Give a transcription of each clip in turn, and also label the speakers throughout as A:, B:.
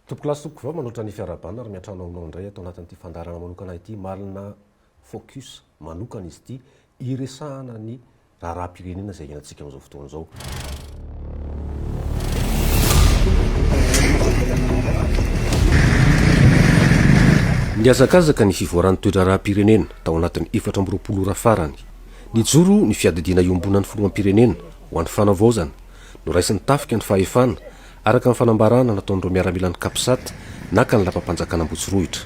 A: Tompokolahy sy tompokovavy manolotra ny fiarahabana ary miantrano aminao indray ato anatin'ity fandaharana manokana ity Marina Focus manokana izy ity hiresahana ny raharaham-pirenena izay iainantsika amin'izao fotoana izao. Nihazakazaka ny fivoaran'ny toe-draharaham-pirenena tao anatin'ny 24 ora farany. Nijoro ny fiadidiana iombonan'ny filoham-pirenena ho an'ny fanavaozana. Noraisin'ny tafika ny fahefana, araka ny fanambarana nataon'ireo miaramilan'ny Capsat naka ny lapam-panjakana Ambohitsorohitra.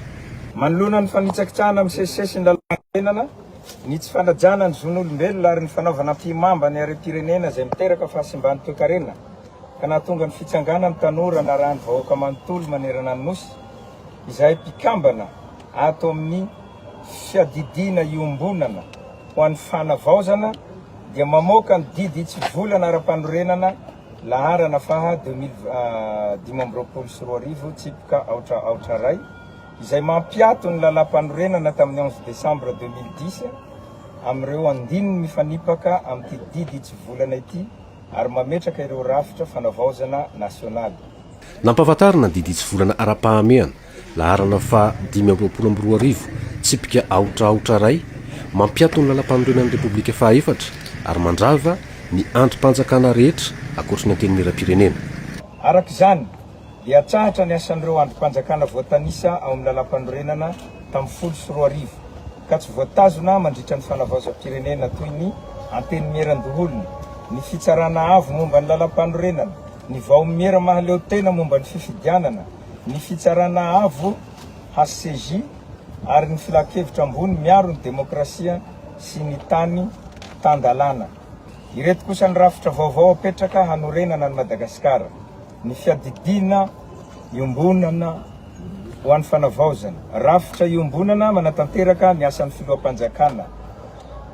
B: Manoloana ny fanitsakitsahana misesisesy ny lalàmpanorenana, ny tsy fanajana ny zon'olombelona ary ny fanaovana ampihimamba ny harem-pirenena izay miteraka fahasimban'ny toekarena ka nahatonga ny fitsanganan'ny tanora narahan'ny vahoaka manontolo manerana ny Nosy, izahay mpikambana ato amin'ny Fiadidiana iombonana ho an'ny fanavaozana dia mamoaka ny didy hitsivolana ara-panorenana laharana faha 2025 tsipika aotra aotra iray izay mampiato ny lalàmpanorenana tamin'ny onze décembre 2010 amin'ireo andininy mifanipaka amin'ity didy hitsivolana ity ary mametraka ireo rafitra fanavaozana nasionaly.
A: Nampahafantarina ny didy hitsivolana ara-pahamehana laharana faha 2025 tsipika aotra aotra iray mampiato ny lalàmpanorenan'ny Repoblika faha efatra ary mandrava ny andrim-panjakana rehetra ankoatry ny Antenimierampirenena.
B: Araka izany, dia atsahatra ny asan'ireo andrim-panjakana voatanisa ao amin'ny lalàmpanorenana tamin'ny 2010 ka tsy voatazona mandritra ny fanavaozam-pirenena toy ny Antenimierandoholona, ny Fitsarana Avo momba ny Lalàmpanorenana, ny Vaomiera Mahaleotena momba ny Fifidianana, ny Fitsarana Avo, HCJ, ary ny Filankevitra Ambony miaro ny Demokrasia sy ny Tany tan-dalàna. Ireto kosa ny rafitra vaovao apetraka hanorenana an'i Madagasikara, ny fiadidiana iombonana ho an'ny fanavaozana, rafitra iombonana manatanteraka ny asan'ny filoham-panjakana,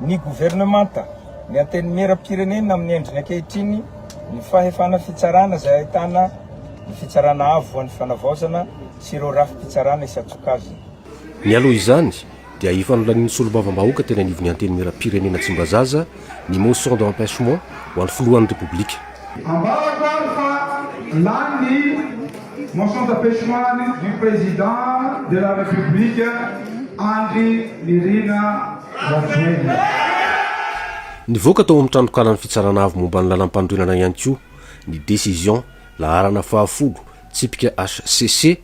B: ny governemanta, ny antenimieram-pirenena amin'ny endriny ankehitriny, ny fahefana fitsarana izay ahitana ny fitsarana avo ho an'ny fanavaozana sy ireo rafi-pitsarana isan-tsokajiny.
A: Mialoha izany dia efa nolanian'ny solombavambahoaka teny anivon'ny Antenimierampirenena Tsimbazaza ny motion d'empêchement ho an'ny filohan'ny Repoblika.
C: Ambarako ary fa lany ny motion d'empêchement du président de la République Andry Nirina Rajoelina.
A: Nivoaka tao amin'ny tranokalan'ny Fitsarana Avo momba ny Lalampanorenana ihany koa ny décision laharana fahafolo tsipika hcc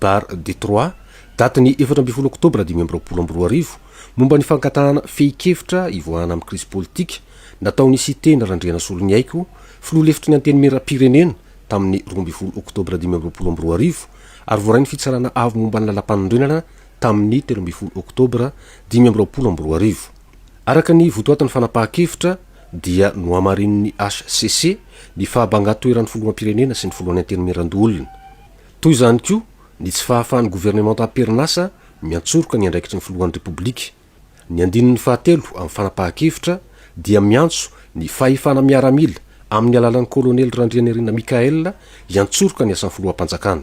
A: barre de trois, datin'ny 14 oktobra 2025, momba ny fangatahana fehin-kevitra hivoahana amin'ny krizy politika nataon'i Siteny Randrianasoloniaiko, filoha lefitry ny Antenimierampirenena tamin'ny 12 oktobra 2025 ary voarain'ny Fitsarana Avo momba ny Lalampanorenana tamin'ny 13 oktobra 2025. Araka ny votoatin'ny fanapahan-kevitra dia nohamarinin'ny hcc ny fahabangan-toeran'ny filoham-pirenena sy ny filohan'ny Antenimierandoholona. Toy izany koa ny tsy fahafahan'ny governemanta am-perinasa miantsoroka ny andraikitry ny filohan'ny Repoblika. Ny andininy fahatelo amin'ny fanapahan-kevitra dia miantso ny fahefana miaramila amin'ny alalan'ny kolonely Randrianirina Michaël hiantsoroka ny asan'ny filoham-panjakana.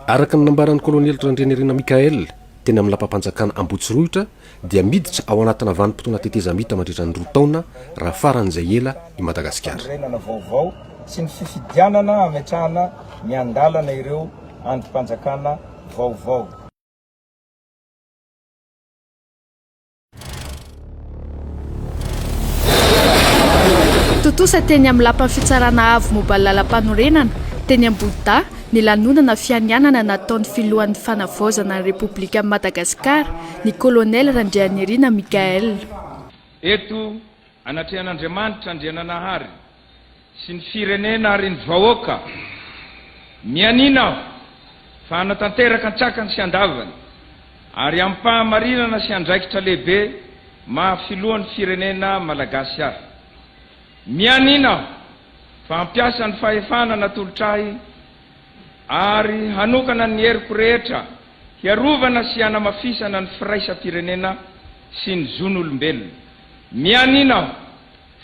A: Araka ny nambaran'ny kolonely Randrianirina Michaël teny amin'ny lapam-panjakana Ambohitsorohitra dia miditra ao anatina vanim-potoana tetezamita mandritra ny roa taona raha faran'izay ela i Madagasikara.
B: Fanorenana vaovao sy ny fifidianana hametrahana miandalana ireo andrim-panjakana vaovao.
D: Tontosa teny amin'ny Lapan'ny Fitsarana Avo momba ny Lalampanorenana, teny Ambohidahy, ny lanonana fianianana nataon'ny Filohan'ny Fanavaozana ny Repoblikan'i Madagasikara, ny Kolonely Randrianirina Michaël.
B: Eto anatrehan'Andriamanitra Andriananahary sy ny firenena ary ny vahoaka, mianiana aho fa hanatanteraka an-tsakany sy an-davany ary amim-pahamarinana sy andraikitra lehibe maha filohan'ny firenena Malagasy ahy. Mianiana aho fa hampiasa ny fahefana natolotra ahy ary hanokana ny heriko rehetra hiarovana sy hanamafisana ny firaisam-pirenena sy ny zon'olombelona. Mianiana aho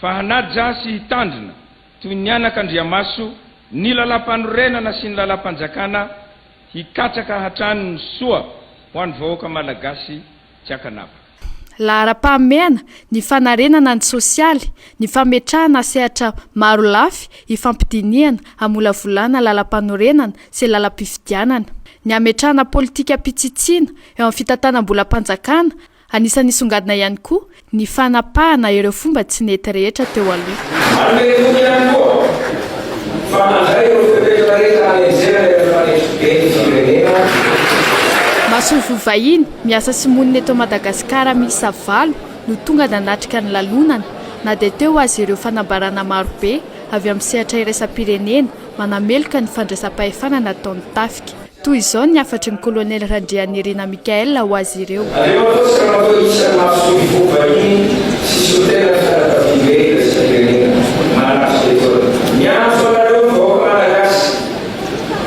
B: fa hanaja sy hitandrina toy ny anak'Andriamaso ny lalàmpanorenana sy ny lalàmpanjakana hikatsaka hatrany ny soa ho an'ny vahoaka Malagasy tsy ankanavaka.
D: Laharam-pahamehana ny fanarenana ny sosialy, ny fametrahana sehatra marolafy ifampidinihana hamolavolana lalampanorenana sy lalam-pifidianana, ny hametrahana politikam-pitsitsiana eo amin'ny fitantanam-bolam-panjakana, Anisan'ny nisongadina ihany koa ny fanapahana ireo fomba tsy nety rehetra teo aloha.
E: Manome toky ihany koa fa handray ireo fepetra rehetra hanenjehana ireo mpanetry be ny firenena.
D: Masoivoho vahiny miasa sy monina eto Madagasikara miisa valo no tonga nanatrika ny lalonana na dia teo aza ireo fanambarana marobe avy amin'ny sehatra iraisam-pirenena manameloka ny fandraisam-pahefana nataon'ny tafika. Toy izao ny hafatry ny Kolonely Randrianirina Michaël ho azy ireo.
E: Andriamatoa sy Ramatoa isan'ny masoivoho vahiny sy solontenan'ny fianakaviambe iraisam-pirenena manatrika etoana. Miantso anareo ny vahoaka Malagasy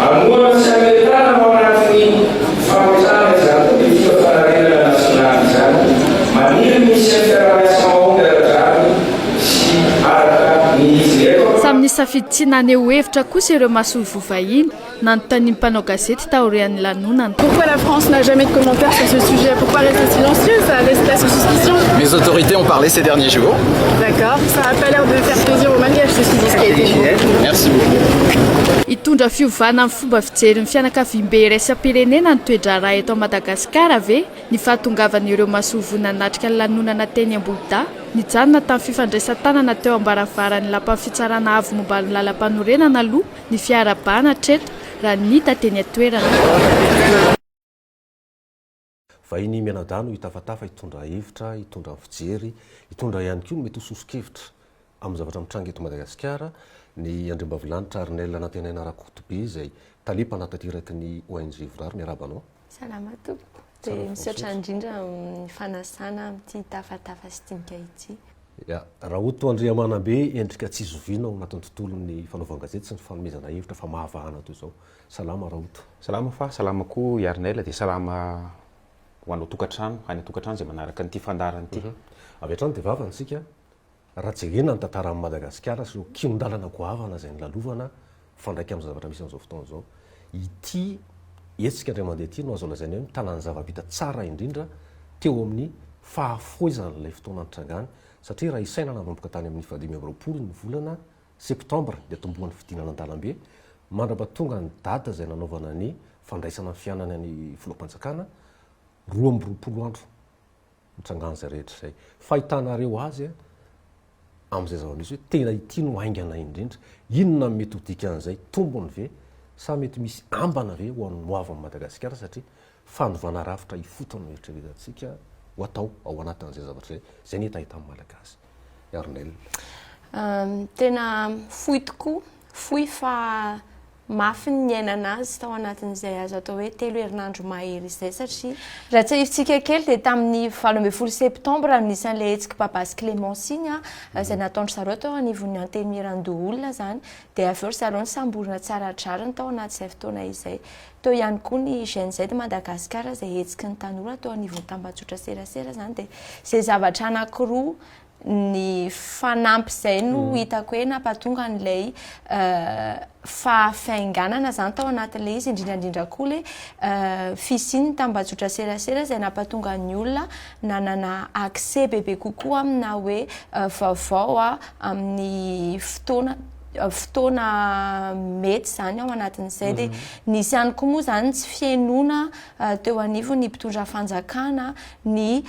E: hanohana sy hanome tanana ao anatin'ny fametrahana izany politika fanarenana nasionaly izany. Maniry ny hisian'ny fiaraha-miasa mahomby ara-drariny sy araka ny hitsiny eto.
D: Samy nisafidy tsy naneho hevitra kosa ireo masoivoho vahiny Nanontanian'ny mpanao gazety taorian'ny lanonana.
F: Pourquoi la France n'a jamais de commentaire sur ce sujet? Pourquoi rester silencieux? Ça laisse place aux suspicions.
G: Mes autorités ont parlé ces derniers jours.
F: D'accord, ça a pas l'air de faire plaisir aux Malgaches ceci dit ce qui a été dit.
G: Merci beaucoup.
D: Hitondra fiovana amin'ny fomba fijerin'ny fianakaviambe iraisam-pirenena ny toe-draharaha eto Madagasikara ve ny fahatongavan'ireo masoivoho nanatrika ny lanonana teny Ambohidahy? Nijanona tamin'ny fifandraisan-tanana teo am-baravaran'ny lapan'ny fitsarana avo momba ny lalampanorenana aloha ny fiarahabana hatreto raha ny hita teny an-toerana.
A: Vahiny mianadahy no hitafatafa hitondra hevitra, hitondra fijery, hitondra ihany koa ny mety ho soso-kevitra amin'ny zavatra mitranga eto Madagasikara ny Andriambavilanitra Arnel Nantenaina Rakotobe izay tale mpanatanteraky ny ONG Vorary. Miarahaba anao.
H: Salama tompoko. Dia misaotra indrindra amin'ny fanasana amin'ity tafatafa sy dinika ity.
A: Ya, Rahoto Andriamanambe, endrika tsy zoviana ao anatin'ny tontolon'ny fanaovan-gazety sy ny fanomezana hevitra famahafahana toy izao. Salama Rahoto.
I: Salama fa salama koa i Arnel dia salama ho anao tokantrano, any an-tokantrano izay manaraka an'ity fandaharana ity.
A: Avy hatrany dia vavany isika, raha jerena ny tantaran'i Madagasikara sy ireo kihon-dalana goavana izay nolalovana mifandraika amin'ny zavatra misy amin'izao fotoana izao, ity hetsika indray mandeha ity no azo lazaina hoe mitana ny zava-bita tsara indrindra teo amin'ny fahafohezan'ilay fotoana nitrangany satria raha isaina nanomboka tany amin'ny fahadimy amby 20 ny volana septambra ny atombohan'ny fidinana an-dalambe mandrapatonga ny date izay nanaovana ny fandraisana ny fianany ny filoham-panjakana 22 andro nitrangan'izay rehetra izay. Fahitanareo azy amin'izay zava-misy hoe tena ity no haingana indrindra. Inona no mety ho dikan'izay? Tombony ve sa mety misy ambana ve ho an'ny hoavin'i Madagasikara satria fanovana rafitra ifotony no eritreretantsika ho atao ao anatin'izay zavatra izay. Izay ny hetahetan'ny Malagasy. Arnel.
H: Tena fohy tokoa, fohy fa Mafy ny niainana azy tao anatin'izay azo atao hoe telo herinandro mahery izay satria raha tsiahivintsika kely dia tamin'ny 18 septambra no nisy an'ilay hetsik'i Baba sy Clémence iny izay nataon-dry zareo teo anivon'ny Antenimierandoholona izany dia avy eo ry zareo nosamborina tsy ara-drariny tao anatin'izay fotoana izay. Teo ihany koa ny Gen Z Madagascar izay hetsiky ny tanora teo anivon'ny tambajotra serasera izany dia izay zavatra anankiroa ny fanampy izay no hitako hoe nampatonga an'ilay fahafainganana izany tao anatin'ilay izy, indrindra indrindra koa ilay fisian'ny tambajotra serasera izay nampatonga ny olona nanana accès bebe kokoa amina hoe vaovao amin'ny fotoana fotoana mety izany ao anatin'izay. Dia nisy ihany koa moa izany ny tsy fihainoana teo anivon'ny mpitondra fanjakana ny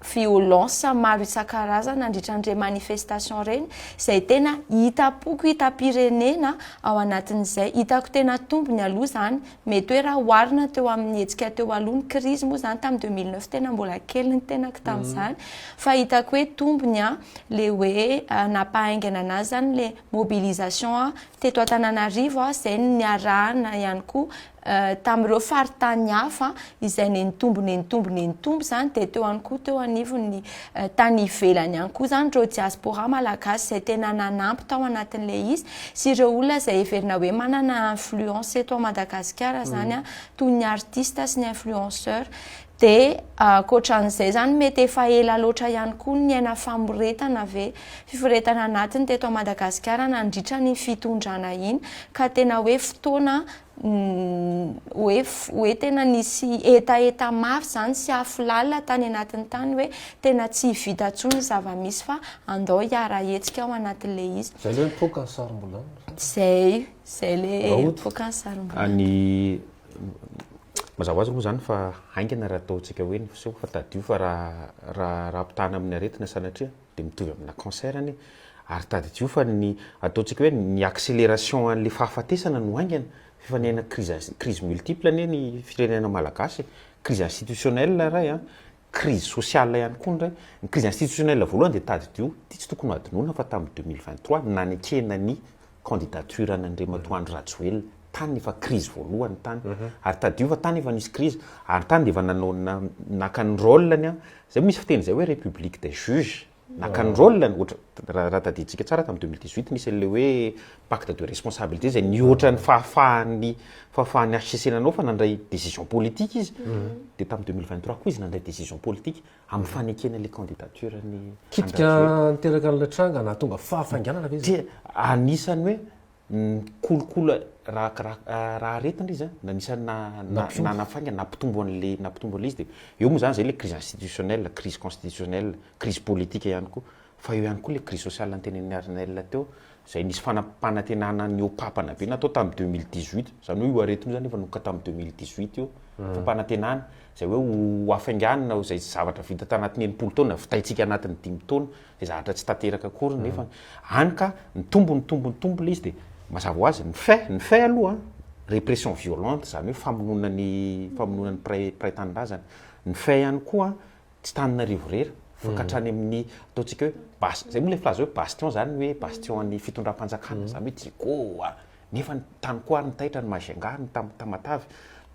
H: violence maro isan-karazany nandritra an'ireny manifestation ireny, izay tena hitam-poko, hitam-pirenena ao anatin'izay. Hitako tena tombony aloha izany, mety hoe raha oharina teo amin'ny hetsika teo aloha, ny crise moa izany tamin'ny 2009 tena mbola kely ny tenako tamin'izany, fa hitako hoe tombony ilay hoe nampahaingana anazy izany ilay mobilisation teto Antananarivo, izay niarahana ihany koa tamin'ireo faritany hafa izay nenitombo nenitombo nenitombo izany dia teo ihany koa teo anivon'ny tany ivelany ihany koa izany ireo diaspora malagasy izay tena nanampy tao anatin'ilay izy sy ireo olona izay heverina hoe manana influence eto Madagasikara izany toy ny artiste sy ny influenceur. Dia ankoatran'izay izany mety efa ela loatra ihany koa ny niaina famoretana ve, fiforetana anatiny teto Madagasikara nandritra an'iny fitondrana iny ka tena hoe fotoana hoe hoe tena nisy hetaheta mafy izany sy afo lalina tany anatiny tany hoe tena tsy vita intsony ny zava-misy fa andao hiara-hetsika ao anatin'ilay izy.
A: Izay ilay hoe mipoaka ny sarom-bolana.
H: Izay, izay ilay mipoaka ny sarom-bolana.
I: Ny Mazava ho azy moa izany fa haingana raha ataontsika hoe ny fiseho fa tadidio fa raha raha raha ampitahana amin'ny aretina sanatria dia mitovy amina cancer anie. Ary tadidio fa ny ataontsika hoe ny accélération an'ilay fahafatesana no haingana fa efa niaina crise crise multiple anie ny firenena malagasy e. Crise institutionnelle iray an, crise sociale ihany koa indray. Ny crise institutionnelle voalohany dia tadidio, ity tsy tokony ho adinoina fa tamin'ny 2023 nanekena ny candidature an'Andriamatoa Andry Rajoelina, tany efa crise voalohany tany, ary tadidio fa tany efa nisy crise, ary tany dia efa nanao naka ny rôle-ny an, zay misy fiteny zay hoe république des juges, naka ny rôle-ny, ohatra raha tadidintsika tsara tamin'ny 2018 nisy an'ilay hoe pacte de responsabilité zay nihoatra ny fahafahan'ny fahafahan'ny HCC nanao fa nandray décision politique izy, dia tamin'ny 2023 koa izy nandray décision politique amin'ny fanekena ilay candidature ny
A: Kitika niteraka an'ilay tranga nahatonga fahafainganana ve izany?
I: Dia anisan'ny hoe nikolokolo raha raha aretina izy an, anisan'ny nanafaingana, nampitombo an'ilay nampitombo an'ilay izy dia eo moa izany izay ilay crise institutionnelle, crise constitutionnelle, crise politique ihany koa, fa eo ihany koa ilay crise sociale notenenin'i Arnel teo, izay nisy fanampanantenana nihoa-pampana be natao tamin'ny 2018, izany hoe io aretina io izany efa nanomboka tamin'ny 2018 io, fampanantenana izay hoe ho hafainganina izay zavatra vita tanatin'ny 60 taona vitaintsika anatin'ny dimy taona, izay zavatra tsy tanteraka akory nefa hany ka nitombo nitombo nitombo ilay izy dia mazava ho azy ny fait, ny fait aloha répression violente izany hoe famonoana ny famonoana ny mpiray mpiray tanindrazana, ny fait ihany koa tsy Tananarivo irery fa ka hatrany amin'ny ataontsika hoe bas, zay moa ilay filaza hoe bastion zany hoe bastion an'ny fitondram-panjakana, zany hoe Diego a, nefa ny tany koa ary ny taitra ny Majunga, ny Tam- Tamatave,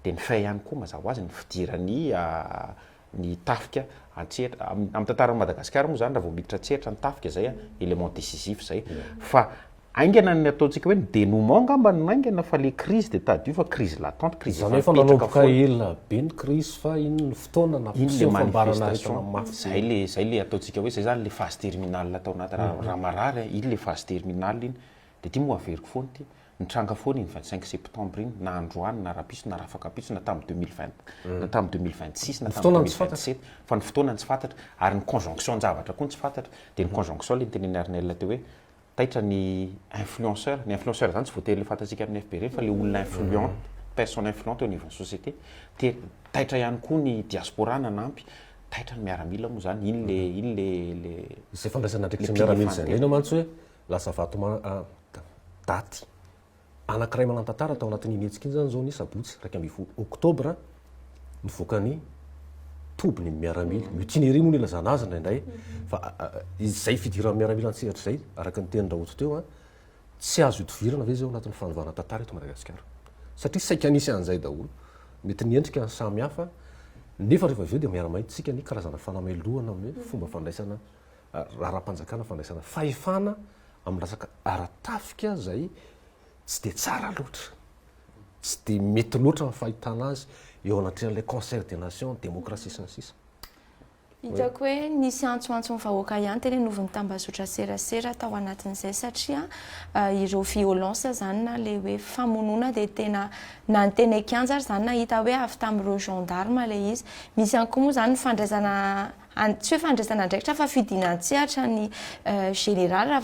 I: dia ny fait ihany koa mazava ho azy ny fidiran'ny ny tafika an-tsehatra, am- amin'ny tantaran'i Madagasikara moa zany raha vao miditra an-tsehatra ny tafika zay a, élément décisif zay, fa Haingana ny ataontsika hoe ny dénouement angamba no haingana fa le crise dia tadidio fa crise latente, crise
A: Izany hoe
I: efa
A: efa
I: mipetraka
A: nanomboka
I: foana.
A: ela be ny crise fa iny ny fotoana
I: Iny le
A: nampiseho fambarana
I: manifestation,
A: aretina mafy be.
I: zay le zay le ataontsika hoe zay zany le phase terminale atao anaty raha raha marary a, iny le phase terminale iny. Dia ity moa averiko foana ity, nitranga foana iny 25 septembre iny na androany na rahampitso na rahafakampitso na tamin'ny 2020 na tamin'ny 2026 na
A: Ny
I: tamin'ny
A: fotoana no tsy fantatra.
I: 2027 fa ny fotoana no tsy fantatra ary ny conjonction-javatra koa no tsy fantatra. Dia ny conjonction le notenenin'i Arnel teo hoe Taitra ny influenceur, ny influenceur zany tsy voatery le fantatsika amin'ny FB ireny fa le olona influent, personne influente eo anivon'ny société. Te- taitra ihany koa ny diaspora nanampy, taitra ny miaramila moa zany, iny le iny le le
A: Izay fandraisana
I: le
A: andraikitry ny miaramila izay
I: pile
A: indrindra mantsy hoe lasa vato ma- daty Anankiray manan-tantara tao anatin'iny hetsika iny izany izao ny sabotsy 11 oktobra nivoaka ny toby ny miaramila. Mutinerie moa no ilazana azy indraindray fa izay fidiran'ny miaramila an-tsehatra izay araka ny tenin-dRahoto teo tsy azo idovirana ve izay ao anatin'ny fanovana tantara eto Madagasikara satria saika nisy an'izay daholo. Mety ny endrika no samy hafa nefa rehefa avy eo dia miara-mahita isika ny karazana fanamelohana amin'ny hoe fomba fandraisana raharaham-panjakana fandraisana fahefana amin'ny resaka ara-tafika izay tsy dia tsara loatra, tsy dia mety loatra ny fahitana azy eo anatrehan'ilay concert des nations, démocratie sy ny sisa.
H: Hitako hoe nisy antsoantson'ny vahoaka ihany teny anovon'ny tambazotra serasera tao anatin'izay satria ireo violence izany na ilay hoe famonoana dia tena na ny teny an-kianja ary izany nahita hoe avy tamin'ireo gendarme ilay izy. Misy ihany koa moa izany ny fandraisana Tsy hoe fandraisana andraikitra fa fidina an-tsehatra ny Général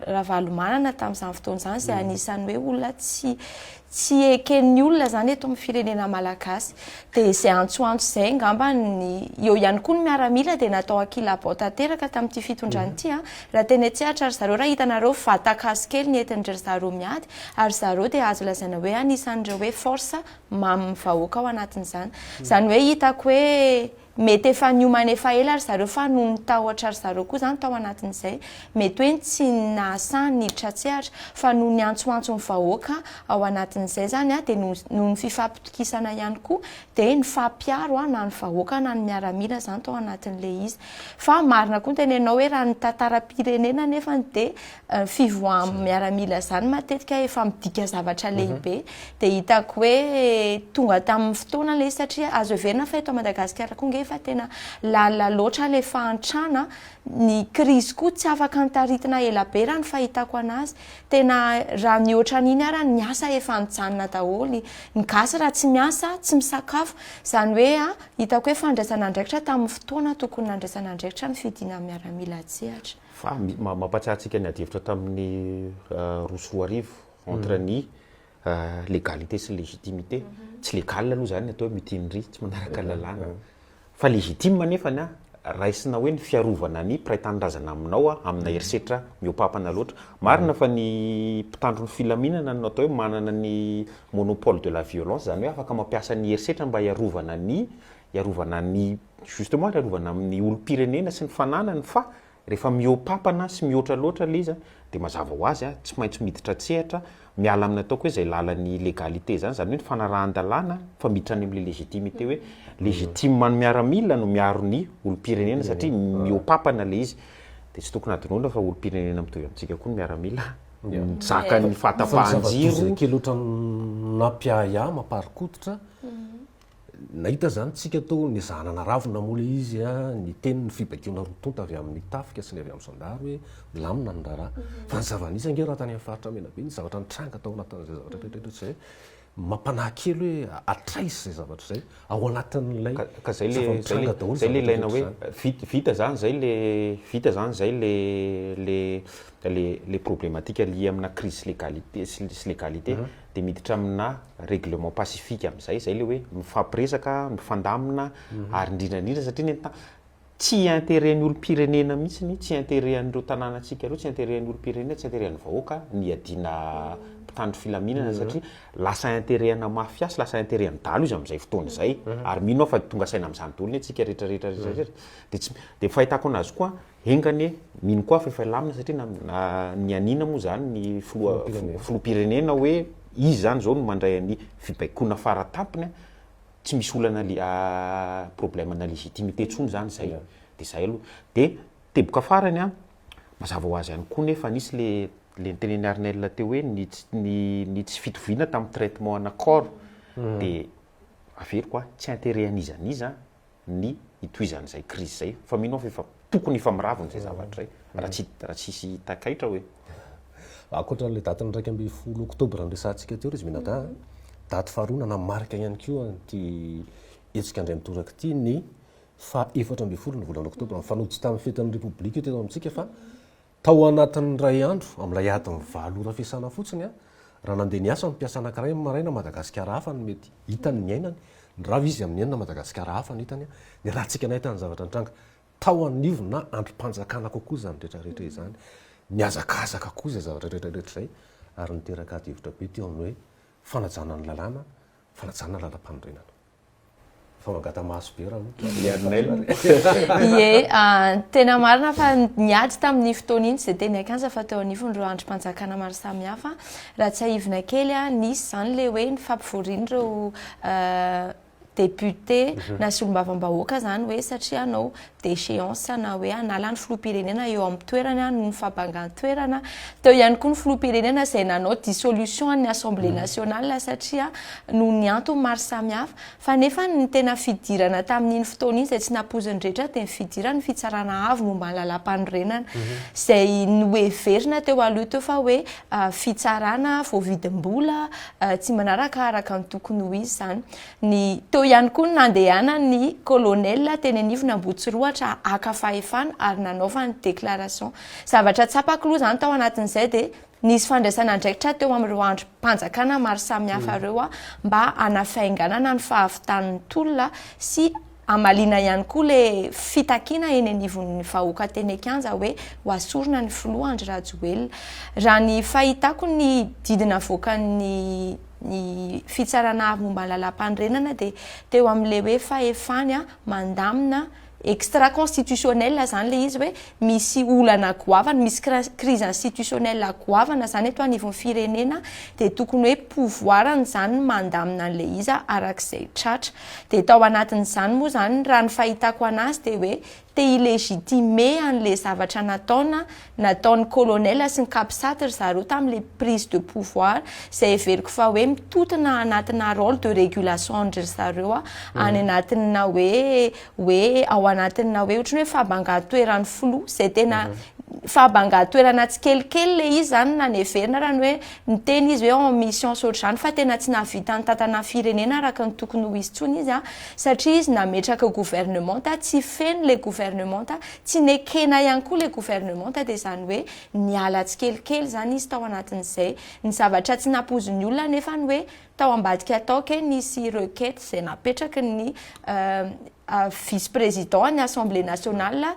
H: Ravalomanana tamin'izany fotoana izany izay anisan'ny hoe olona tsy tsy eken'ny olona izany eto amin'ny firenena malagasy. Dia izay antsoantso izay angamba ny eo ihany koa ny miaramila dia natao ankilabao tanteraka tamin'ity fitondrana ity. Raha teny an-tsehatra ry zareo raha hitanareo vatan-kazo kely ny entin-dry zareo miady ary zareo dia azo lazaina hoe anisan'ireo hoe force mamin'ny vahoaka ao anatin'izany. Izany hoe hitako hoe. Mety efa niomana efa ela ry zareo fa noho ny tahotra ry zareo koa izany tao anatin'izay mety hoe tsy nahasahy niditra an-tsehatra fa noho ny antsoantson'ny vahoaka ao anatin'izay izany dia noho ny fifampitokisana ihany koa dia nifampiaro na ny vahoaka na ny miaramila izany tao anatin'ilay izy. Fa marina koa ny teneninao hoe raha ny tantaram-pirenena nefany dia fivoahan'ny miaramila izany matetika efa midika zavatra lehibe dia hitako hoe tonga tamin'ny fotoana ilay izy satria azo heverina fa eto Madagasikara koa nge efa tena lalina loatra ilay fahantrana, ny krizy koa tsy afaka notaritina ela be raha ny fahitako anazy, tena raha mihoatra an'iny ara ny asa efa nijanona daholo, ny gasy raha tsy miasa tsy misakafo, izany hoe hitako hoe fandraisana andraikitra tamin'ny fotoana tokony nandraisana andraikitra ny fidiana miaramila an-tsehatra.
I: Fa mampatsiahy antsika ny adihevitra tamin'ny 2002 entre ny légalité sy ny légitimité. Tsy légal aloha izany ny atao hoe mutinerie, tsy manaraka lalàna. Fa légitime nefany an, raisina hoe ny fiarovana ny mpiray tanindrazana aminao amina herisetra mihoa-pampana loatra. Marina fa ny mpitandro ny filaminana no atao hoe manana ny monopole de la violence, izany hoe afaka mampiasa ny herisetra mba hiarovana ny hiarovana ny justement hiarovana amin'ny olom-pirenena sy ny fananany fa rehefa mihoa-pampana sy mihoatra loatra ilay izy dia mazava ho azy tsy maintsy miditra an-tsehatra miala amin'ny ataoko hoe izay lalan'ny légalité izany, izany hoe ny fanarahan-dalàna fa miditra any amin'ilay légitimité hoe légitime ny miaramila no miaro ny olom-pirenena satria mihoa-pampana ilay izy dia tsy tokony hadinoina fa olom-pirenena mitovy amintsika koa ny miaramila mizaka ny fahatapahan-jiro.
A: Kely ohatran'ny nampiahiahy mamparikoditra Nahita izany tsika tao nezahana naravona moa ilay izy niteny ny fibaikoana roa tonta avy amin'ny tafika sy ny avy amin'ny zandary hoe milamina ny raharaha. Fa ny zava-nisy ange raha tany amin'ny faritra Menabe ny zavatra nitranga tao anatin'izay zavatra rehetra rehetra izay mampanahy kely hoe hatraiza izay zavatra izay ao anatin'ilay
I: Ka zay le zay le zay le ilaina hoe vita vita zany zay le vita zany zay le le le le problématique lié amina crise légalité sy légalité dia miditra amina règlement pacifique amin'izay, izay ilay hoe mifampiresaka, mifandamina ary indrindra indrindra satria ny tsy intérêt ny olom-pirenena mihitsy ny, tsy intérêt an'ireo tanànantsika ireo, tsy intérêt an'ny olom-pirenena, tsy intérêt an'ny vahoaka ny hiadiana mpitandro filaminana satria lasa intérêt ana mafia sy lasa intérêt an'ny dahalo izy amin'izay fotoana izay ary mino aho fa tonga saina amin'izany daholo anie tsika rehetra rehetra rehetra rehetra dia tsy dia ny fahitako anazy koa Enga anie, mino koa aho fa efa hilamina satria na nianiana moa izany ny filoha filoham-pirenena hoe izy izany izao no mandray an'ny fibaikoana faratampony, tsy misy olana problème na légitimité intsony izany izay, dia izay aloha. Dia teboka farany an, mazava ho azy ihany koa nefa nisy le le notenenin'i Arnel teo hoe ny tsy ny ny tsy fitoviana tamin'ny traitement ana corps, dia averiko an, tsy intérêt an'iza n'iza ny hitohizan'izay crise izay fa mino aho fa efa tokony efa miravona izay zavatra izay raha tsy raha tsisy takaitra hoe.
A: Ankoatra an'ilay datin'ny 11 oktobra niresahantsika teo ry izy mianadahy a, daty faharoa nanamarika ihany koa an'ity hetsika indray mitoraka ity ny faha 14 ny volana oktobra. Mifanojo tamin'ny fetin'ny Repoblika io teto amintsika fa Tao anatin'ny iray andro, amin'ilay adiny valo ora fiasana fotsiny, raha nandeha niasa ny mpiasa anankiray amin'ny maraina, Madagasikara hafa no mety hitany niainany, nirava izy amin'ny enina, Madagasikara hafa no hitany, niarahantsika nahita ny zavatra nitranga tao anivona andrim-panjakana kokoa izany rehetra rehetra izany. Nihazakazaka koa izay zavatra rehetra rehetra izay ary niteraka adihevitra be teo amin'ny hoe fanajana ny lalàna, fanajana ny lalampanorenana. Fa mangata-maso be raha
I: Arnel.
H: Ie, tena marina fa niady tamin'ny fotoana iny izay teny an-kianja fa teo anivon'ireo andrim-panjakana maro samihafa. Raha tsiahivina kely, nisy izany ilay hoe ny fampivorian'ireo député na solombavambahoaka izany hoe satria hanao déchéance na hoe hanala ny filoham-pirenena eo amin'ny toerany noho ny fahabangan-toerana. Teo ihany koa ny filoham-pirenena izay nanao dissolution an'ny Assemblée nationale satria noho ny antony maro samihafa. Fa nefa ny tena fidirana tamin'iny fotoana iny izay tsy nampoizin'ny rehetra dia ny fidiran'ny fitsarana avo momba ny lalàmpanorenana izay noheverina teo aloha teo fa hoe fitsarana voavidim-bola tsy manaraka araka ny tokony ho izy izany. Ny, teo ihany koa ny nandehanan'ny colonel teny anivon' Ambohitsirohatra haka fahefana ary nanaovany déclaration. Zavatra tsapako aloha izany tao anatin'izay dia nisy fandraisana andraikitra teo amin'ireo andrim-panjakana maro samihafa ireo mba hanafainganana ny fahavitan'ny tolona sy hamaliana ihany koa ilay fitakiana eny anivon'ny vahoaka teny an-kianja hoe ho asorina ny filoha Andry Rajoelina. Raha ny fahitako ny didy navoakan'ny ny. Fitsarana Avo momba ny Lalàmpanorenana dia teo amin'ilay hoe fahefany mandamina extra constitutionnel izany ilay izy hoe misy olana goavana, misy crise institutionnelle goavana izany eto anivon'ny firenena dia tokony hoe pouvoir-ny izany ny mandamina an'ilay izy arak'izay tratra. Dia tao anatin'izany moa izany raha ny fahitako an'azy dia hoe te hi-legitimer an'ilay zavatra nataona nataon'ny colonel sy ny capsat ry zareo tamin'ilay prise de pouvoir izay heveriko fa hoe mitotona anatina role de régulation an-dry zareo any anatina hoe hoe ao anatina hoe ohatran'ny hoe fahabangan-toeran'ny filoha izay tena fahabangan-toerana tsikelikely ilay izy izany na neverina raha ny hoe niteny izy hoe en mission sy ohatr'izany fa tena tsy nahavita nitantana ny firenena araka ny tokony ho izy intsony izy satria izy nametraka gouvernementa tsy feno ilay gouvernementa, tsy nekena ihany koa ilay gouvernementa dia izany hoe niala tsikelikely izany izy tao anatin'izay. Ny zavatra tsy nampoizin'ny olona anefa ny hoe tao ambadika tao kay nisy requête izay napetraky ny vice président ny assemblée nationale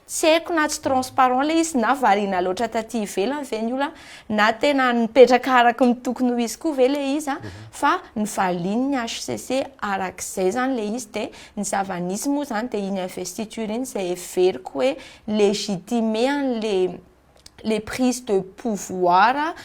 H: Tsy haiko na tsy transparent ilay izy na variana loatra taty ivelany ve ny olona na tena nipetraka araka ny tokony ho izy koa ve ilay izy a, fa novalian'ny hcc arak'izay izany ilay izy dia ny zava-nisy moa izany dia iny investiture iny izay heveriko hoe légitimer an'ilay le prise de pouvoir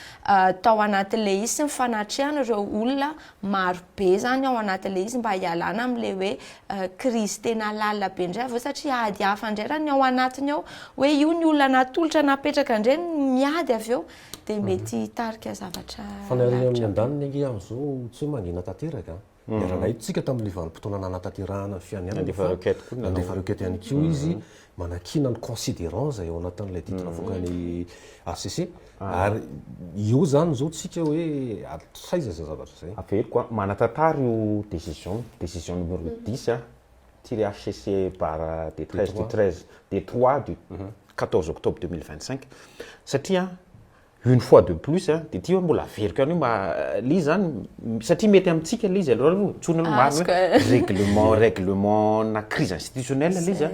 H: tao anatin'ilay izy sy ny fanatrehana ireo olona maro be zany ao anatin'ilay izy mba hialana amin'ilay hoe crise tena lalina be indray avy eo satria ady hafa indray raha ny ao anatiny ao hoe io ny olona natolotra napetraka indray no miady avy eo dia mety hitarika zavatra
A: Fa ny ary amin'ny andaniny ange amin'izao tsy hoe mangina tanteraka an. Niara-nahita isika tamin'ilay vanim-potoana nanatanterahana ny fianianana fa nandefa requête ihany koa izy manakiana ny considérant izay ao anatin'ilay didy navoakan'ny HCC ary eo izany izao tsika hoe hatraiza izay zavatra izay.
I: Averiko an, manan-tantara io décision, décision numéro dix an, tiret HCC barre des 13 du 13 des 3 du 14 octobre 2025 satria Une fois de plus a, de ty mbola averiko ihany hoe mba le izy zany satria mety amintsika le izy aloha aloha tsorina aloha marina hoe règlement règlement na crise institutionnelle le izy a,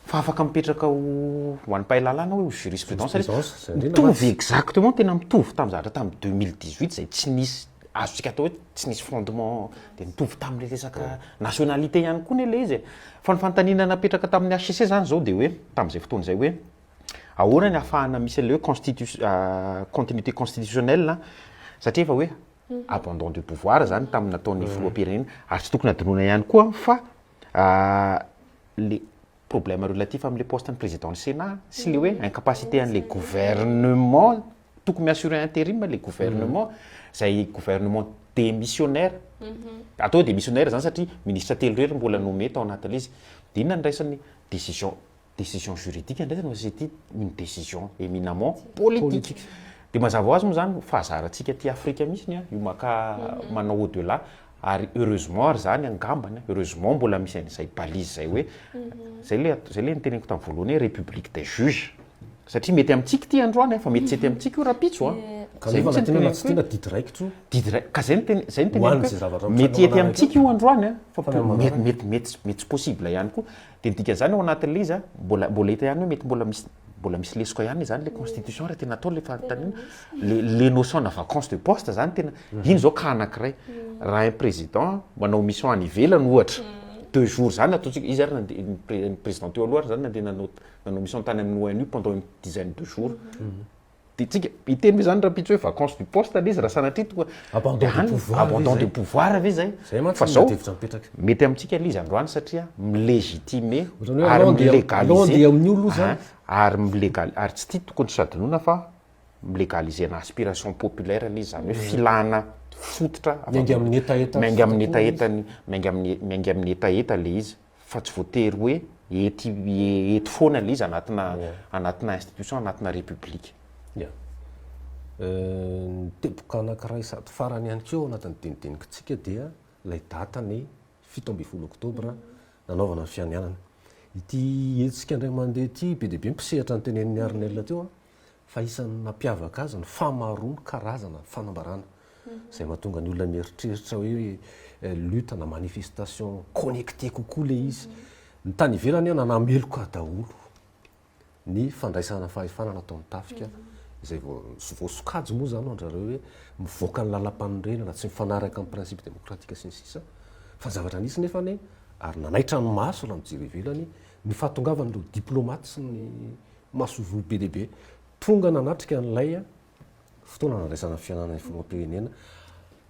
I: fa afaka mipetraka ho ho an'ny mpahay lalàna hoe ho jurisprudence le izy, mitovy exactement tena mitovy tamin'ny zavatra tamin'ny 2018 zay tsy nisy azontsika atao hoe tsy nisy fondement de mitovy tamin'le resaka nationalité ihany koa anie le izy e, fa ny fanontaniana napetraka tamin'ny HCC zany zao de hoe tamin'izay fotoana izay hoe Ahoana ny ahafahana misy an'ilay hoe constitu- continuité constitutionnelle satria efa hoe abandon de pouvoir zany tamin'ny nataon'ny filoham-pirenena ary tsy tokony hadinoina ihany koa fa le problème relatif amin'ilay poste ny président ny Sénat sy le hoe incapacité an'ilay gouvernement tokony mi-assurer intérim le gouvernement zay gouvernement démissionnaire atao hoe démissionnaire zany satria ministre telo irery mbola nommé tao anatin'ilay izy de inona ny raisin'ny décision Décision juridique ndray zany fa c'était une décision éminemment politique. Dia mazava ho azy moa zany fahazarantsika aty Afrika mihitsy an, io maka manao au delà ary heureusement ary zany angambany, heureusement mbola misy an'izay balise zay hoe zay le zay le noteneniko tamin'ny voalohany hoe république des juges satria mety amintsika ity androany an fa mety tsy hety amintsika io rahampitso an.
A: Zay mihitsy no teneniko hoe. Kanefa na tiana na tsy tiana didy raikitra io.
I: Didy raikitra, ka zay no tene- zay no teneniko hoe mety hety amintsika io androany an fa mety mety mety mety tsy possible ihany koa. Dia ny dikan'izany ao anatin'ilay izy an, mbola mbola hita ihany hoe mety mbola misy mbola misy lesoka ihany izany ilay constitution raha tena atao ilay fanontaniana. Le le notion na vacance de poste izany tena, iny izao cas anankiray. Raha un président manao mission any ivelany ohatra, deux jours izany ataontsika, izy ary nandeha, ny pré- ny président teo aloha ary izany nandeha nanao nanao mission tany amin'ny ONU pendant une dizaine de jours. Dia tsika hiteny ve zany rahampitso hoe vacance du poste le izy raha sanatria tonga
A: Abandon de pouvoir ve
I: abandon de
A: zay?
I: pouvoir ve zay?
A: Zay mantsy
I: Fa
A: no
I: zao
A: ady hevitra mipetraka.
I: mety amintsika le izy androany satria mi-légitimer
A: Ohatran'ny hoe
I: ary
A: alao andeha alao
I: mi-légaliser
A: andeha amin'ny olona zany.
I: Hein, ary mi-légal- ary tsy tia tokony tsy hadinoina fa mi-légaliser na aspiration populaire le izy zany hoe filana fototra avy
A: Miainga amin'ny hetaheta
I: miainga amin'ny
A: fototra izy.
I: hetahetany miainga amin'ny miainga amin'ny hetaheta le izy. Fa tsy voatery hoe ety eto foana ilay izy anatina anatina institution, anatina république.
A: Ya. Ny teboka anankiray sady farany ihany koa ao anatin'ny dinidinikitsika dia ilay datin'ny 17 oktobra nanaovana ny fianianana. Ity hetsika indray mandeha ity, be dia be ny mpisehatra notenenin'i Arnel teo an, fa isan'ny nampiavaka azy ny fahamaroan'ny karazana fanambarana izay mahatonga ny olona mieritreritra hoe lutte na manifestation connectée kokoa ilay izy. Ny tany ivelany an nanameloka daholo ny fandraisana fahefana nataon'ny tafika. Izay voasokajy moa izany hoan-dry zareo hoe mivoaka ny lalampanorenana, tsy mifanaraka amin'ny principe démocratique sy ny sisa Fa ny zavatra nisy nefa anie, ary nanaitra ny maso raha mijery ivelany, ny fahatongavan'ireo diplomates sy ny masoivoho be dia be tonga nanatrika an'ilay fotoana nandraisana ny fiananan'ny filoham-pirenena.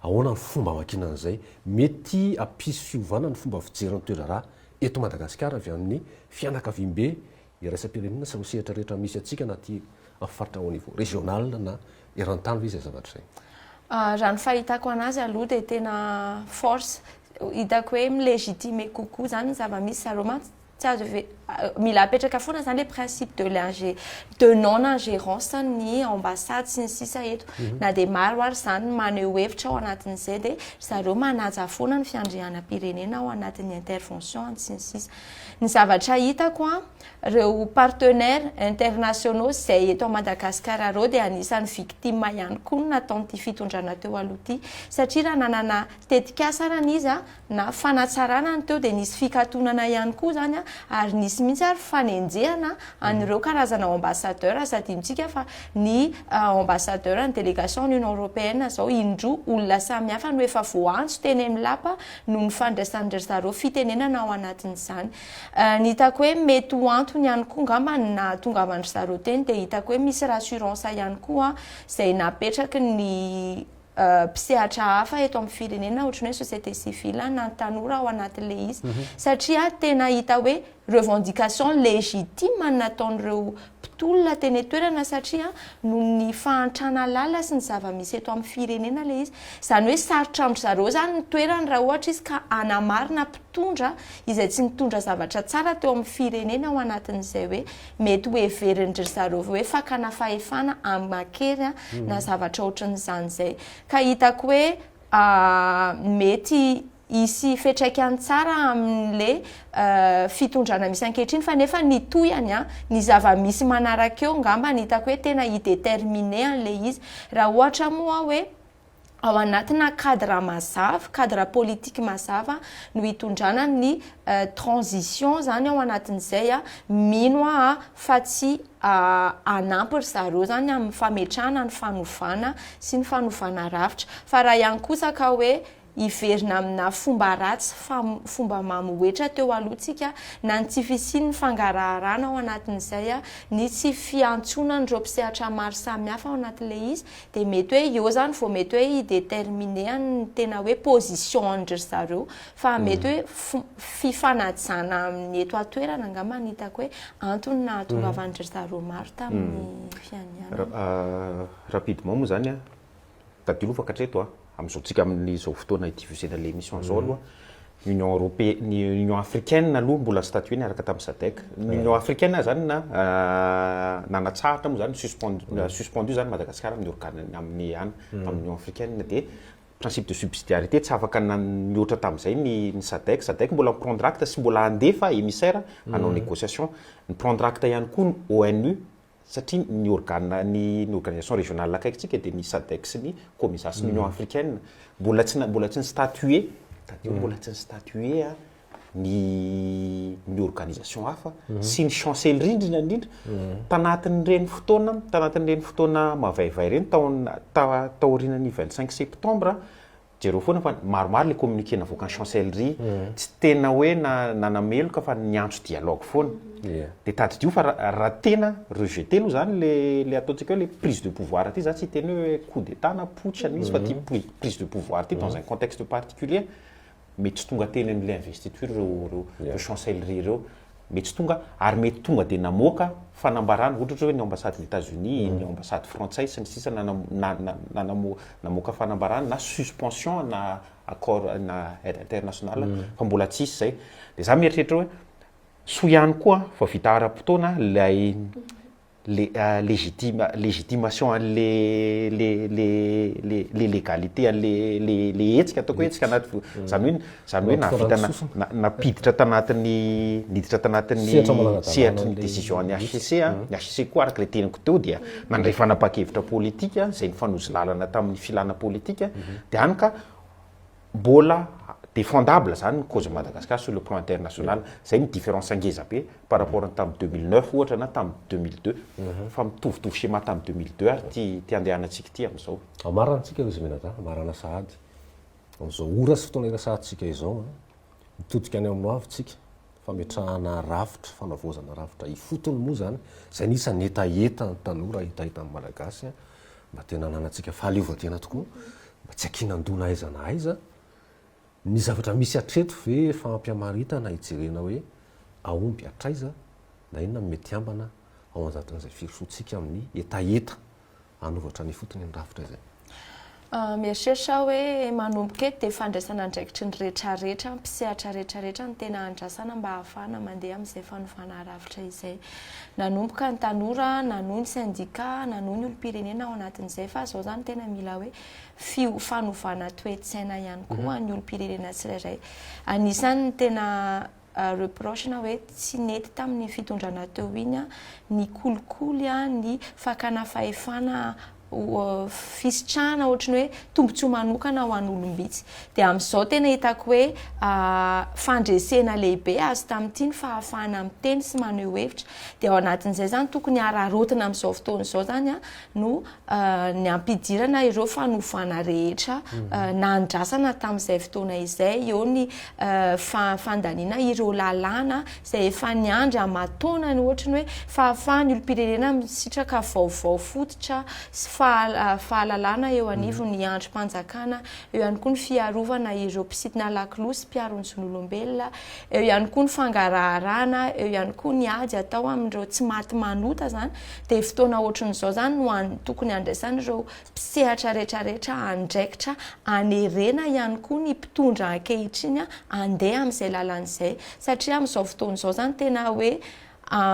A: Ahoana ny fomba hamakiana an'izay? Mety hampisy fiovana ny fomba fijery ny toe-draharaha eto Madagasikara avy amin'ny fianakaviambe iraisam-pirenena sy ireo sehatra rehetra misy antsika na aty amin'ny faritra au niveau régional na eran-tany ve izay zavatra izay?
H: Raha ny fahitako anazy aloha dia tena force, hitako hoe mi-légitimer kokoa izany ny zava-misy, zareo mantsy tsy azo heve- mila apetraka foana izany ilay principe de l'inge- de non ingérence ny ambassade sy ny sisa eto, na dia maro ary izany ny maneho hevitra ao anatin'izay dia ry zareo manaja foana ny fiandrianam-pirenena ao anatin'ny intervention sy ny sisa. Ny zavatra hitako an, ireo partenaires internationaux izay eto Madagasikara ireo dia anisan'ny victime ihany koa ny nataon'ity fitondrana teo aloha ity satria raha nanana tetikasa arany izy an, na fanatsarana ny teo dia nisy fikatonana ihany koa izany an, ary nisy mihitsy ary fanenjehana an'ireo karazana ambassadeur, aza adinontsika fa ny ambassadeur ny délégation ny Union Européenne izao indroa olona samihafa no efa voaantso teny amin'ny lapa noho ny fandraisan-dry zareo fitenenana ao anatin'izany. Ny hitako hoe mety ho antony ihany koa angamba ny nahatongavan-dry zareo teny dia hitako hoe misy rassurance ihany koa izay napetraky ny mpisehatra hafa eto amin'ny firenena ohatran'ny hoe société civile na ny tanora ao anatin'ilay izy satria tena hita hoe revendication légitime ny nataon'ireo mpitolona teny an-toerana satria noho ny fahantrana lalina sy ny zava-misy eto amin'ny firenena ilay izy. Izany hoe sarotra amin-dry zareo izany ny toerany raha ohatra izy ka hanamarina mpitondra izay tsy nitondra zavatra tsara teo amin'ny firenena ao anatin'izay hoe mety ho heverin-dry zareo hoe fakana fahefana amin-kery na zavatra ohatran'izany izay. Ka hitako hoe mety hisy fiantraikany tsara amin'le fitondrana misy ankehitriny fa nefa ny tohiny an, ny zava-misy manaraka eo ngamba ny hitako hoe tena hi-determiner an'le izy. Raha ohatra moa hoe ao anatina cadre mazava, cadre politique mazava no hitondrana ny transition zany ao anatin'izay an, mino aho fa tsy hanampy ry zareo zany amin'ny fametrahana ny fanovana sy ny fanovana rafitra. Fa raha ihany kosa ka hoe hiverina amina fomba ratsy fa fomba mamohetra teo aloha tsika na ny tsy fisian'ny fangaraharana ao anatin'izay, ny tsy fiantsoana an'ireo mpisehatra maro samihafa ao anatin'ilay izy dia mety hoe eo izany vao mety hoe hi-determiner ny tena hoe position an-dry zareo fa mety hoe fifanajana amin'ny eto an-toerana angamba no hitako hoe antony nahatongavan-dry zareo maro tamin'ny fianianana.
I: Rapidement moa izany an, Tadidio aloha fa hatreto a, amin'izao tsika amin'izao fotoana hi-diffuser-na ilay émission izao aloha, ny Union Européenne, ny Union Africaine aloha mbola statuer niaraka tamin'ny Sadec. Ny Union Africaine zany na nanatsahatra moa zany, suspend, suspendu zany Madagasikara amin'ny organe amin'ny any, amin'ny Union Africaine dia principe de subsidiarité tsy afaka nihoatra tamin'izay ny ny Sadec. Sadec mbola mi-prendre acte sy mbola handefa émissaire hanao négociation. Ni-prendre acte ihany koa ny ONU satria ny organe ny ny organisation régionale akaikintsika dia ny SADC sy ny COMESA sy ny Union africaine mbola tsy mbola tsy ni-statuer tadidio mbola tsy ni-statuer ny ny organisation hafa sy ny chancellerie indrindra indrindra tanatin'ireny fotoana tanatin'ireny fotoana mavaivay ireny tao taorian'ny 25 septembre Jereo foana fa maromaro le communiqué navoakan'ny chancellerie, tsy tena hoe nanameloka fa niantso dialogue foana. Dia tadidio fa raha tena rejeté aloha zany le le ataontsika hoe le prise de pouvoir ty, za tsy hiteny hoe coup d'état na putsch na izy fa ty prise de pouvoir ty dans un contexte particulier, mety tsy tonga teny amin'ilay investiture ireo ireo chancellerie ireo. Mety tsy tonga ary mety tonga dia namoaka fanambarana, ohatra ohatra hoe ny ambassade ny Etats-Unis, ny ambassade frantsay sy ny sisa namoaka fanambarana na suspension na accord na aide internationale fa mbola tsy hisy izay. Dia za mieritreritra hoe soa ihany koa fa vita ara-potoana ilay le légitime légitimation an'le le le le le légalité an'le le le hetsika ataoko hoe hetsika anaty vo- zany hoe zany hoe nahavita na- na- nampiditra tanatin'ny niditra tanatin'ny
A: Sehatra manara-dalàna
I: sehatry ny
A: an'le
I: décision an'ny HCC a, ny HCC koa araka ilay teniko teo dia nandray fanapahan-kevitra politika izay nifanojo lalana tamin'ny filana politika dia hany ka mbola. Défendable zany ny cause Madagascar sur le plan international. Zay ny différence ngeza be par rapport ny tamin'ny 2009 ohatra na tamin'ny 2002. Fa mitovitovy schéma tamin'ny 2002 ary ty ty andehanantsika ity amin'izao.
A: Amarantsika ry Zimenada, amarana sahady. Amin'izao ora sy fotoana iresahantsika izao, mitodika any amin'ny hoavy tsika, fametrahana rafitra, fanavaozana rafitra ifotony moa izany, izay ny isan'ny hetahetan'ny tanora, hetahetan'ny Malagasy, mba tena hananantsika fahaleovantena tokoa, mba tsy ankinan-doha na aiza na aiza. Ny zavatra misy hatreto ve efa ampy hamaritana hijerena hoe ahomby hatraiza na inona no mety ambana ao anjatin'izay firosoantsika amin'ny hetaheta hanovatra ny ifotony ny rafitra izay?
H: Mieritreritra aho hoe manomboka eto dia fandraisana andraikitry ny retraretra, mpisehatra retraretra no tena andrasana mba hahafahana mandeha amin'izay fanovana rafitra izay. Nanomboka ny tanora, nanohy ny sendika, nanohy ny olom-pirenena ao anatin'izay fa izao izany tena mila hoe fio fanovana toe-tsaina ihany koa ny olom-pirenena tsirairay. Anisan'ny tena reproche na hoe tsy nety tamin'ny fitondrana teo iny ny kolikoly, ny fakana fahefana fisitrahana ohatry ny hoe tombontsoa manokana ho an'olom-bitsy. Dia amin'izao tena hitako hoe fandresena lehibe azo tamin'ity ny fahafahana miteny sy maneho hevitra. Dia ao anatin'izay izany tokony hararaotina amin'izao fotoana izao izany no ny hampidirana ireo fanovana rehetra nandrasana tamin'izay fotoana izay, eo ny fandaniana ireo lalàna izay efa niandry aman-taonany ohatry ny hoe fahafahan'ny olom-pirenena misitraka vaovao fototra sy fahalalana eo anivon'ny andrim-panjakana, eo ihany koa ny fiarovana ireo mpisintona lakolosy mpiaro ny zon'olombelona, eo ihany koa ny fangaraharana, eo ihany koa ny ady atao amin'ireo tsy maty manota izany, dia fotoana ohatran'izao izany no an- tokony handraisan'ireo mpisehatra rehetrarehetra andraikitra hanerena ihany koa ny mpitondra ankehitriny handeha amin'izay lalana izay satria amin'izao fotoana izao izany tena hoe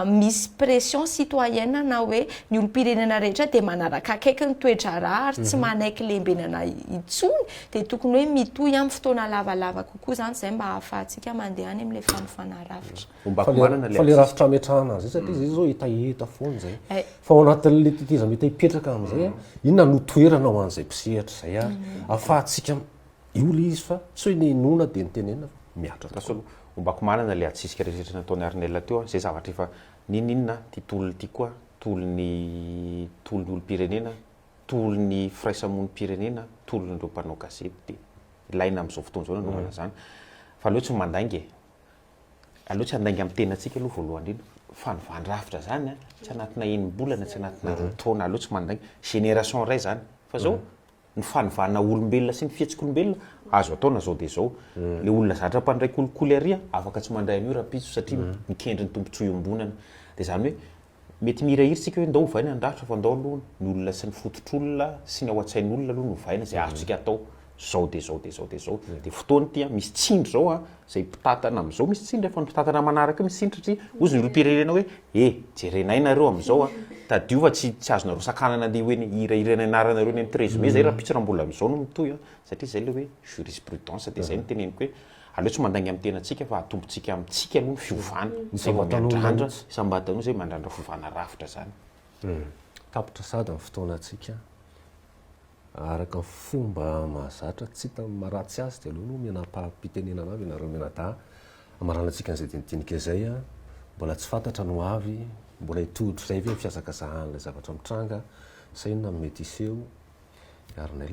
H: misy pression citoyenne na hoe ny olom-pirenena rehetra dia manaraka akaiky ny toe-draharaha ary tsy manaiky lembenana intsony dia tokony hoe mitohy amin'ny fotoana lavalava kokoa izany izay mba hahafahantsika mandeha any amin'ilay fanovana rafitra.
I: Ombako manana
A: le Fa le rafitra ametrahana an'izay satria zay zao hetaheta foana zay. Fa ao anatin'le tetezamita hipetraka amin'izay a, inona no toerana ho an'izay mpisehatra izay ary ahafahantsika io le izy fa tsy hoe ninoana dia nitenenina fa mihatra tokoa.
I: Rasolo, ombako manana le adisisika rehetra nataon'i Arnel teo a, zay zavatra efa n'inon'inona ty tolona ty koa, tolon'ny tolon'ny olom-pirenena, tolon'ny firaisamonim-pirenena, tolon'ireo mpanao gazety dia ilaina amin'izao fotoana izao ny anaovana izany. Fa aleo tsy mandainga e. Aleo tsy handainga amin'ny tenantsika aloha voalohany indrindra. Fanovan-drafitra zany an, tsy anatina enim-bolana, tsy anatina roa taona, aleo tsy mandainga. Génération iray zany. Fa zao, ny fanovana olombelona sy ny fihetsik'olombelona, azo atao na zao dia zao. Le olona zatra mpandray kolikoly ary an, afaka tsy mandray an'io rahampitso satria mikendry ny tombontsoa iombonana. Dia zany hoe, mety mihirahira isika hoe ndao ovaina ny rafitra fa ndao aloha ny olona sy ny fototr'olona sy ny ao an-tsain'olona aloha no ovaina izay azontsika atao zao dia zao dia zao dia zao dia fotoana ity an, misy tsindry zao an, izay mpitantana amin'izao misy tsindry fa ny mpitantana manaraka io misy tsindry satria hozy ny olom-pirenena hoe e jerenay nareo amin'izao an, tadidio fa tsy tsy azonareo sakanana andeha ho eny hihirahirana anaranareo eny amin'ny 13 mai zay rahampitso raha mbola amin'izao no mitohy an, satria izay ilay hoe jurisprudence dia izay no teneniko hoe Aleo tsy mandainga amin'ny tenantsika fa atombontsika amintsika aloha ny fiovana. Izay vao miandrandra, isam-batan'olona izay miandrandra fiovana rafitra izany.
A: Tapitra sahady ny fotoanantsika. Araka ny fomba mahazatra, tsy hita ny maharatsy azy dia aleo aloha miana-pitenenana avy ianareo mianadahy hamaranantsika an'izay dinidinika izay. Mbola tsy fantatra ny ho avy, mbola hitohy ohatr'izay ve ny fihazakazahan'ilay zavatra mitranga sa inona no mety hiseho? Arnel.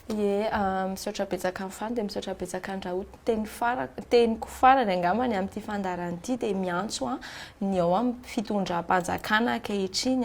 H: Ie, misaotra betsaka an'i Fano dia misaotra betsaka an-dRaout. Teny fara, teniko farany angambany amin'ity fandaharana ity dia miantso ny ao amin'ny fitondram-panjakana ankehitriny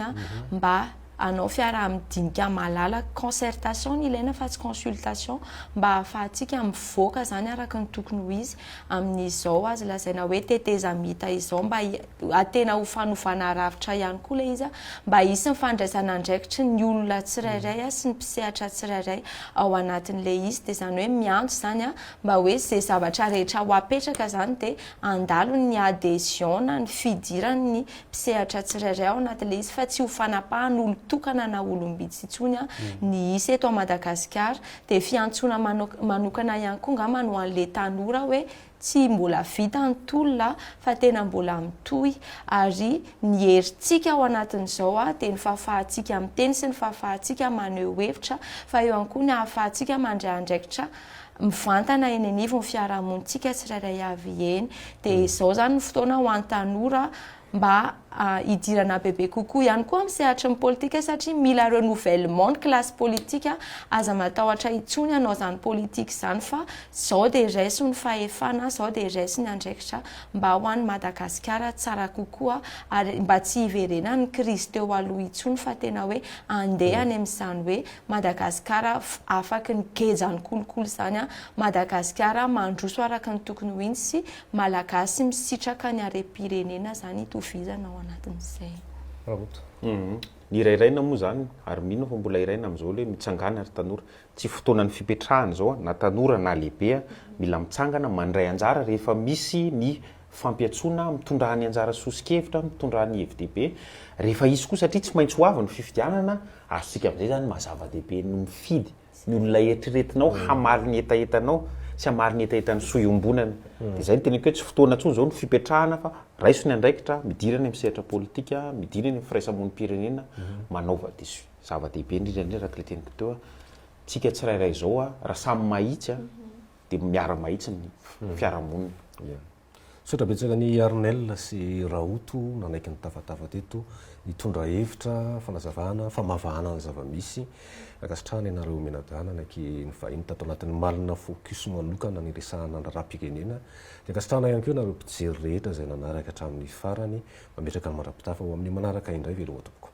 H: mba hanao fiaraha-midinika malalaka, concertation no ilaina fa tsy consultation, mba hahafahantsika mivoaka izany araka ny tokony ho izy amin'izao azo lazaina hoe tetezamita izao mba tena ho fanovana rafitra ihany koa ilay izy mba hisy ny fandraisana andraikitry ny olona tsirairay sy ny mpisehatra tsirairay ao anatin'ilay izy dia izany hoe miantso izany mba hoe izay zavatra rehetra ho apetraka izany dia handalo ny adhésion na ny fidiran'ny mpisehatra tsirairay ao anatin'ilay izy fa tsy ho fanapahan'olon-tokana na olom-bitsy intsony ny hisy eto Madagasikara dia fiantsoana manokana ihany koa angamba ho an'ilay tanora hoe tsy mbola vita ny tolona fa tena mbola mitohy ary ny herintsika ao anatin'izao dia ny fahafahantsika miteny sy ny fahafahantsika maneho hevitra fa eo ihany koa ny ahafahantsika mandray andraikitra. mivantana eny anivon'ny fiarahamonintsika tsirairay avy eny. Dia izao izany ny fotoana ho an'ny tanora mba hidirana bebe kokoa ihany koa amin'ny sehatry ny politika satria mila renouvellement ny classe politique, aza matahotra intsony hanao izany politika izany fa izao dia raiso ny fahefana, izao dia raiso ny andraikitra mba ho an'i Madagasikara tsara kokoa ary mba tsy hiverenan'ny krizy teo aloha intsony fa tena hoe andeha any amin'izany hoe Madagasikara afaky ny gejan'ny kolikoly izany, Madagasikara mandroso araka ny tokony ho izy sy Malagasy misitraka ny harem-pirenena izany itovizana ao anatin'izay.
A: Rakoto.
I: Ny hirairaina moa izany, ary mino aho fa mbola hiraina amin'izao ilay hoe mitsangàna ry tanora. Tsy fotoanan'ny fipetrahana izao, na tanora na lehibe, mila mitsangana, mandray anjara rehefa misy ny fampiantsoana, mitondrà ny anjara soso-kevitra, mitondrà ny hevi-dehibe. Rehefa hisy koa, satria tsy maintsy ho avy ny fifidianana, azontsika amin'izay izany maha zava-dehibe ny mifidy. Ny olona eritreretinao hamaly ny hetahetanao sy hamaly ny hetahetan'ny soa iombonana. Dia izay no teneniko hoe tsy fotoana intsony izao ny fipetrahana fa raiso ny andraikitra, midira any amin'ny sehatra politika, midira any amin'ny firaisamonim-pirenena, manaova dia zava-dehibe indrindra indrindra araka ilay teniko teo, tsika tsirairay izao raha samy mahitsy dia miara-mahitsy ny fiarahamonina.
A: Misaotra betsaka an'i Arnel sy Rahoto nanaiky nitafatafa teto, nitondra hevitra, fanazavana, famavahana ny zava-misy. Ankasitrahana ianareo mianadahy nanaiky nivahiny tato anatin'ny Malina Focus manokana niresahana ny raharaham-pirenena. Dia ankasitrahana ihany koa ianareo mpijery rehetra izay nanaraka hatramin'ny farany. Mametraka ny mandra-pitafa ho amin'ny manaraka indray veloma tompoko.